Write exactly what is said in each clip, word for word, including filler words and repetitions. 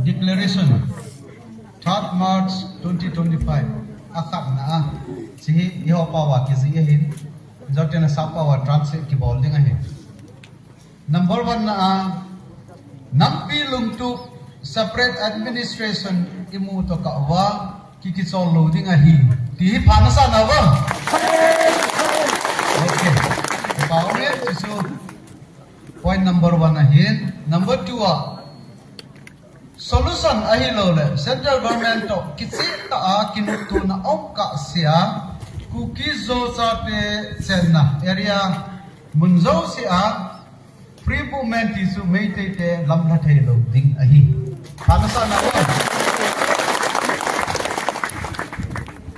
Declaration, third March twenty twenty-five. Akhatna a, chihi iho pawa kizi ahin, joten a sapawa translate kibol ding ahin. Number one na a, nampi lungtu separate administration imu to kawa, kikichol lo ding ahi. Tihi phana sa na ba? Okay. Paome, chisu point number one ahin. Number two a, solution ahilou le, central government to kichita a kinutuna om ka sia, Kuki Zo chate chenna area mun jouse a, free movement tisu Meitei te lamla thei lo ding ahi. Phana sa na ba?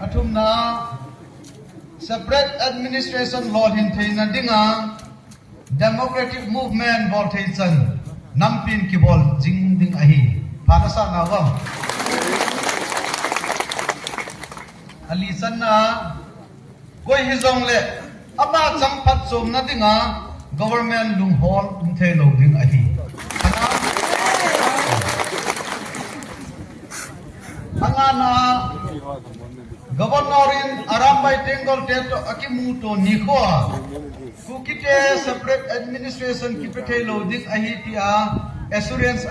Athumna, separate administration lolhin theina dinga, democratic movement bol thei chan, nampin kibol jing ding ahi. Phana sa na ba? Ali channa, koi hijong le, ama chang phat chom na dinga, government lunghol um thei lo ding ahi. Angana, Governor in Arambai Tenggol te to akimu to nikho a, Kuki te separate administration kipe thei lo ding ahi tia assurance